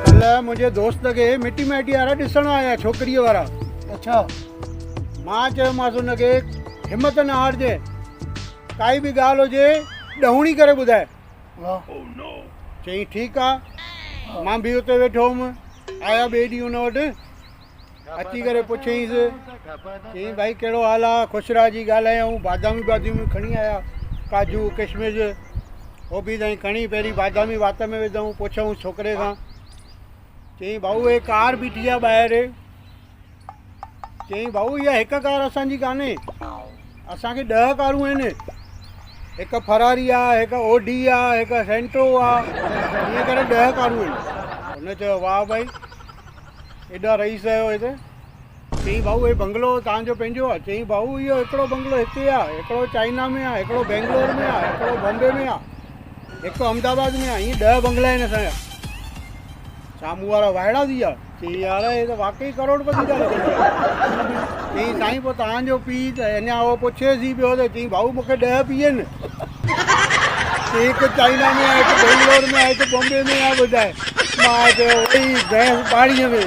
ڪلهه منهنجي دوست کي مٽي مائٽي وارا ڏسڻ آيا ڇوڪريء وارا. اڇا. مان چيومانس ان کي همت نه هارجين ڪائي به ڳالهه هجي ڏهوڻي ڪري ٻڌاء. واهه. چيائين ٺيڪ آ. مان به اتي ويٺو هوم. آيا ٻئي ڏينهن ان وٽ. اچي ڪري پڇيائينس، چيائين ڀائي ڪهڙو حال آ؟ خوش راضي ڳالهايائون، باداميون باديميون کڻي آيا، ڪاجو، ڪشمش، هو به سائين کڻي پهرين بادامي وات ۾ وڌائون، پڇيائونس ڇوڪري کان، چيائين ڀائو هي ڪار بيٺي آ ٻاهر، چيائين ڀائو اها هڪ ڪار اسان جي ڪانهي، اسان کي ڏهه ڪارون آهن، هڪ فراري آ، هڪ اوڊي آ، هڪ سينٽو آ، ائين ڪري ڏهه ڪارون آهن. هن چيو واهه ڀائي. ايڏا رئيس آهيو هتي. چيائين ڀائو هي بنگلو توهان جو پنهنجو آ؟ چيائين ڀائو اهو هڪڙو بنگلو هتي آ، هڪڙو چائنا ۾ آ، هڪڙو بينگلور ۾ آ، هڪڙو بامبي ۾ آ، هڪ احمد آباد ۾ آ، ائين ڏهه بنگلا آهن اسان جا. سامهون وارا وائڙا ٿي ويا. چيائين يار هي ته واقعي ڪروڙپتي ٿا لڳن پيا. چيائين سائين پوء توهان جو پيء ته اڃا اهو پڇيس ئي پيو ته چيائين ڀائو مون کي ڏهه پيء آهن. چيائين هڪ چائنا ۾ آ، هڪ بينگلور ۾ آ، هڪ بامبي ۾ آ ٻڌاء. مان چيو وئي ڀينس پاڻيء ۾.